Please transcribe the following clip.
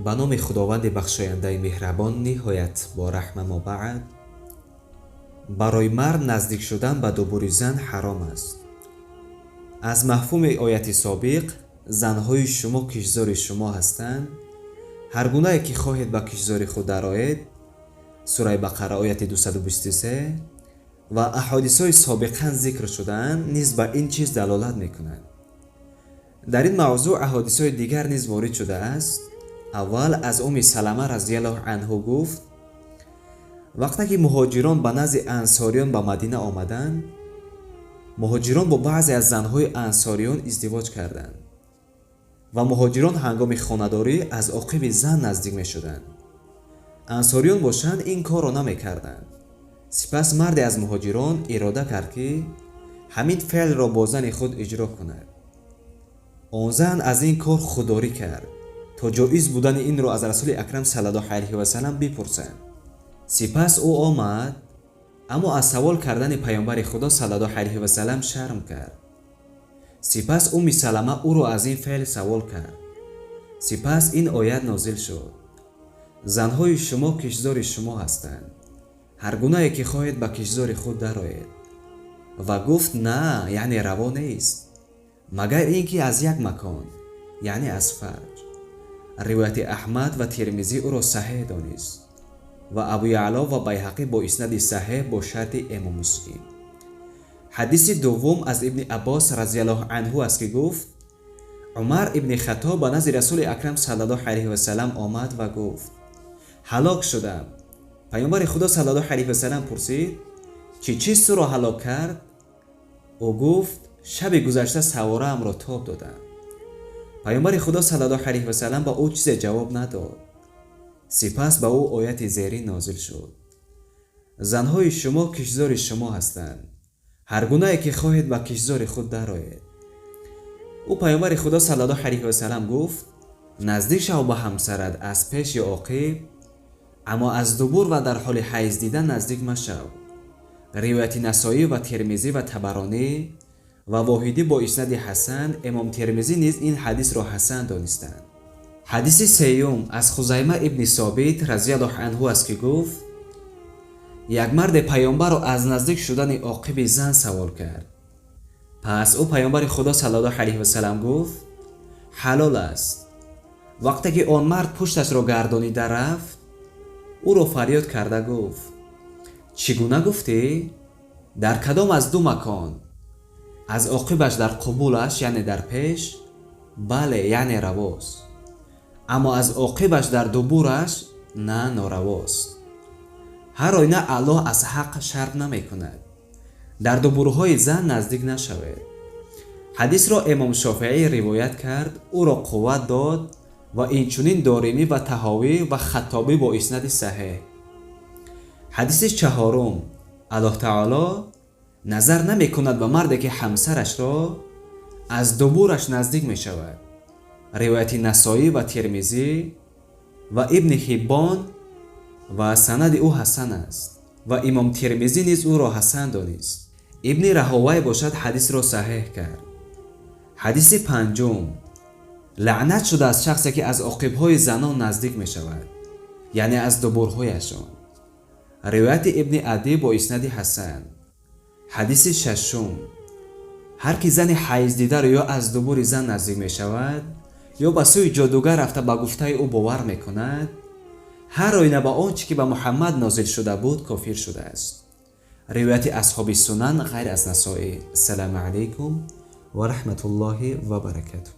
Ба номи Худованди бахшояндаи меҳрабон, ниҳоят бо раҳма. Мо баъд, барои мард наздик шудан ба дубури зан ҳаром аст. Аз мафҳуми ояти собиқ, занҳои шумо киштзори шумо ҳастанд, ҳар гунае ки хоҳед, ба киштзори худ дароед, сураи Бақара, ояти 223, ва аҳодисҳои собиқан зикр шудаанд низ ба ин чиз далолат мекунанд. Дар ин мавзӯъ аҳодисҳои дигар низ ворид шудааст. Аввал аз Уми Салама разияллоҳу анҳу гуфт: вақте ки муҳоҷирон ба назди ансориён ба Мадина омаданд, муҳоҷирон бо баъзе аз занҳои ансориён издивоҷ карданд ва муҳоҷирон ҳангоми хонадорӣ аз оқиби зан наздик мешуданд. Ансориён бошанд, ин корро намекарданд. Сипас марде аз муҳоҷирон ирода кард, ки ҳамин феълро бо зани худ иҷро кунад. Он зан аз ин кор худдорӣ кард, то ҷоиз будани инро аз Расули Акрам саллаллоҳу алайҳи васалам бипурсанд. Сипас ӯ омад, аммо аз савол кардани Паёмбари Худо саллаллоҳу алайҳи васалам шарм кард. Сипас Уми Салама ӯро аз ин феъл савол кард. Сипас ин оят нозил шуд: занҳои шумо киштзори шумо ҳастанд, ҳар гунае ки хоҳед, ба киштзори худ дароед. Ва гуфт: на, яъне раво нест, магар ин ки аз як макон, яъне аз фарҷ. Ривояти Аҳмад ва Термизӣ ӯро саҳеҳ донист ва Абуяъло ва Байҳақӣ бо иснади саҳеҳ бо шарти Имом Муслим. Ҳадиси дуввум аз Ибни Аббос разияллоҳу анҳу аст, ки гуфт: Умар ибни Хаттоб ба назди Расули Акрам саллаллоҳу алайҳи васалам омад ва гуфт: ҳалок шудам. Паёмбари Худо саллаллоҳу алайҳи васалам пурсид: чӣ чиз туро ҳалок кард? Ӯ гуфт: шаби гузашта савораамро тоб додам. Паёмбари Худо саллаллоҳу алайҳи васалам ба ӯ чизе ҷавоб надод. Сипас ба ӯ ояти зерин нозил шуд: занҳои шумо киштзори шумо ҳастанд, ҳар гунае ки хоҳед, ба киштзори худ дароед. Ӯ Паёмбари Худо саллаллоҳу алайҳи васалам гуфт: наздик шав ба ҳамсарат аз пеш ё оқиб, аммо аз дубур ва дар ҳоли ҳайз дидан наздик машав. Ривояти Насоӣ ва Термизӣ ва Табаронӣ ва Воҳидӣ бо иснади ҳасан. Имом Термизӣ низ ин ҳадисро ҳасан донистанд. Ҳадиси сеюм аз Хузайма ибни Собит разияллоҳу анҳу аст, ки гуфт: як марде паёмбарро аз наздик шудани оқиби зан савол кард. Пас ӯ Паёмбари Худо саллаллоҳу алайҳи васалам гуфт: ҳалол аст. Вақте ки он мард пушташро гардонида рафт, ӯро фарёд карда гуфт: чӣ гуна гуфтӣ? Дар кадом аз ду макон? Аз оқибаш дар қубулаш, яъне дар пеш? Бале, яъне равост, аммо аз оқибаш дар дубураш на, норавост. Ҳар оина Аллоҳ аз ҳақ шарм намекунад. Дар дубурҳои зан наздик нашавед. Ҳадисро Имом Шофеӣ ривоят кард, ӯро қувват дод ва инчунин Доримӣ ва Таҳовӣ ва Хаттобӣ бо иснади саҳеҳ. Ҳадиси чаҳорум: Аллоҳ таоло назар намекунад ба марде, ки ҳамсарашро аз дубураш наздик мешавад. Ривояти Насоӣ ва Термизӣ ва Ибни Ҳиббон ва санади ӯ ҳасан аст ва Имом Термизӣ низ ӯро ҳасан донист. Ибни Раҳовай бошад, ҳадисро саҳеҳ кард. Ҳадиси панҷум: лаънат шудааст шахсе, ки аз оқибҳои занон наздик мешавад, яъне аз дубурҳояшон. Ривояти Ибни Адӣ бо иснади ҳасан. Ҳадиси шашум: ҳар ки зани ҳайздидаро ё аз дубури зан наздик мешавад, ё ба сӯи ҷодугар рафта, ба гуфтаи ӯ бовар мекунад, ҳар оина ба он чӣ ки ба Муҳаммад нозил шуда буд, кофир шудааст. Ривояти асҳоби сунан ғайр аз Насоӣ. Ассалому алайкум ва раҳматуллоҳи ва баракатуҳ.